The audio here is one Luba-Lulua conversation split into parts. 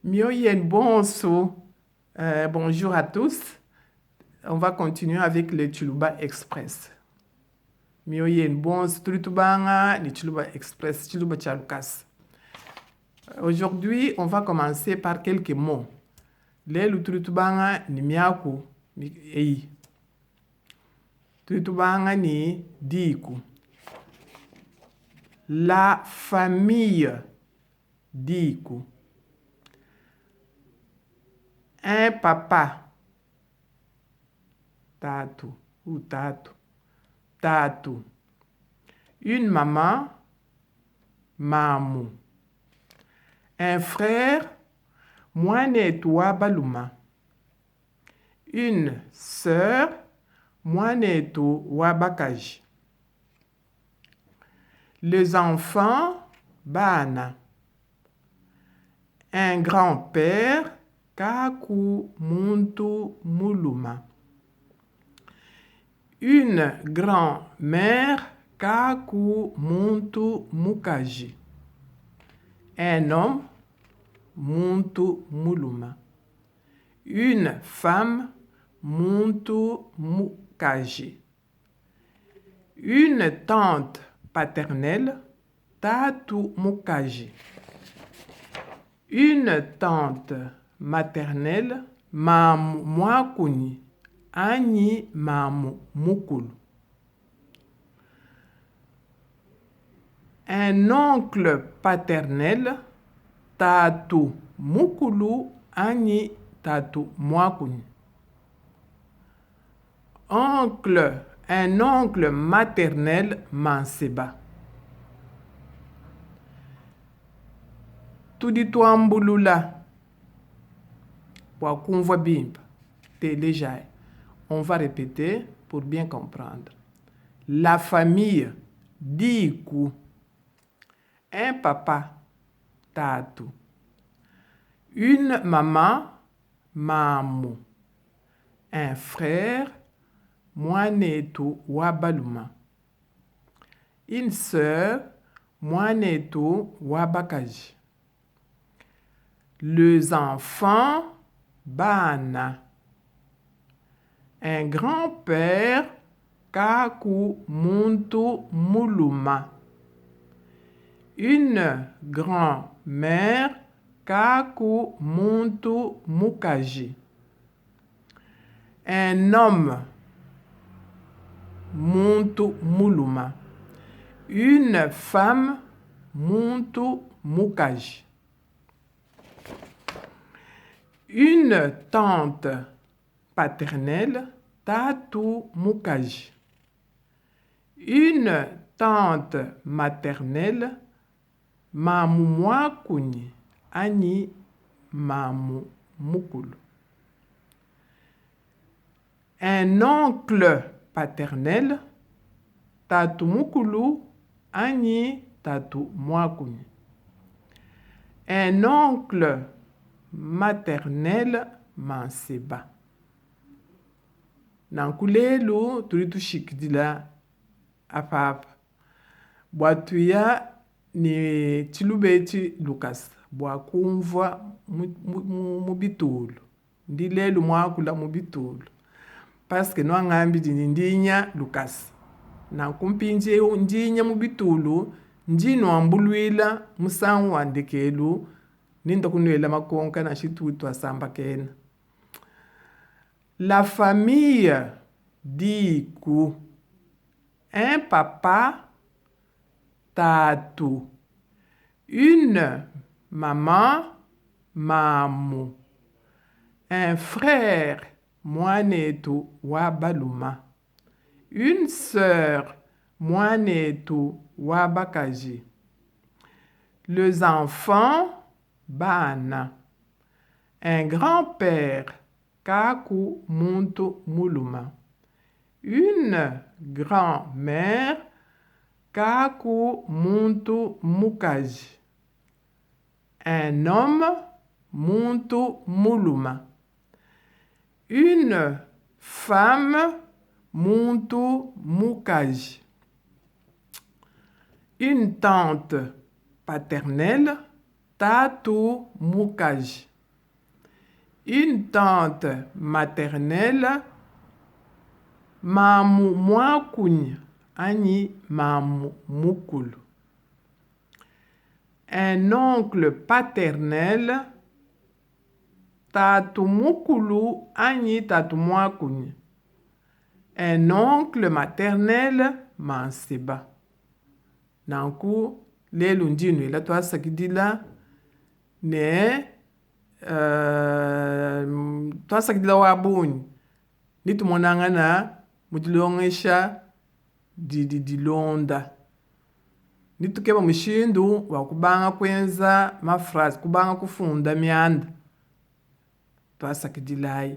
Mioyen bonso, bonjour à tous. On va continuer avec le Tshiluba Express. Mioyen bonso, tudi tubanga ne Tshiluba Express, Tshiluba tshia lukasa. Aujourd'hui, on va commencer par quelques mots. Lelu tudi tubanga ne miaku eyi. Tudi tubanga ne diku. La famille, diku. Un papa, tatu ou tatu, tatu. Une maman, mamu. Un frère, muanetu wa baluma. Une sœur, muanetu wa bakaji. Les enfants, bana. Un grand-père, kaku muntu muluma. Une grand-mère, kaku muntu mukaji. Un homme, muntu muluma. Une femme, muntu mukaji. Une tante paternelle, tatu mukaji. Une tante maternelle, mamu muakunyi anyi mamu mukulu. Un oncle paternel, tatu mukulu anyi tatu muakunyi. Oncle, un oncle maternel manseba. Tudi tuambulula bua kumvua bimpe. Telejayi. On va repeter pour bien comprendre. La famille, diku. Un papa, tatu. Une maman, mamu. Un frère, muanetu wa baluma. Une sœur, muanetu wa bakaji. Les enfants, bana. Un grand-père, kaku muntu muluma. Une grand-mère, kaku muntu mukaji. Un homme, muntu muluma. Une femme, muntu mukaji. Une tante paternelle, tatu mukaji. Une tante maternelle, mamu muakunyi anyi mamu mukulu. Un oncle paternel, tatu mukulu anyi tatu muakunyi. Un oncle maternel, manseba. Nanku lelu tudi tushikidila apapa bua tuya ne tshiluba etshi lukasa bua kumvua mu bitulu. Ndi lelu muakula mu bitulu paske nuangambidi ne ndi nya lukasa. Nanku mpindieu ndi nya mu bitulu, ndi nuambuluila musangu wa ndekelu ne nda kunuela makonka nansha tutu tuasambakena. La famille, diku, un papa, tatu, une maman, mamu, un frère, muanetu wa baluma, une sœur, muanetu wa bakaji, les enfants, bana, un grand-père, kaku muntu muluma, une grand-mère, kaku muntu mukaji, un homme, muntu muluma, une femme, muntu mukaji, une tante paternelle, tatu mukaji. Une tante maternelle, mamu muakunyi anyi mamu mukulu. Un oncle paternel, tatu mukulu anyi tatu muakunyi. Un oncle maternel, manseba. Nanku lelu ndi nnuela tuasakidila ne tuasakidila wa bungi. Netumonangana mu dilongesha didi dilonda. Netukeba mushindu wa kubanga kuenza ma phrase, kubanga kufunda mianda. Tuasakidilayi.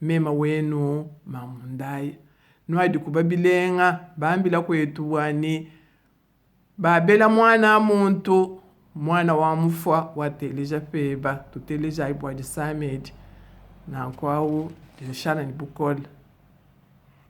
Mema wenu Mamu Ndaya. Nuadikuba bilenga, bambila kuetu bua ne babela muana muntu, muana wa mufua wateleja peba. Tutelejayi bua disama edi. Nanku awu, ndi nshala ne bukole.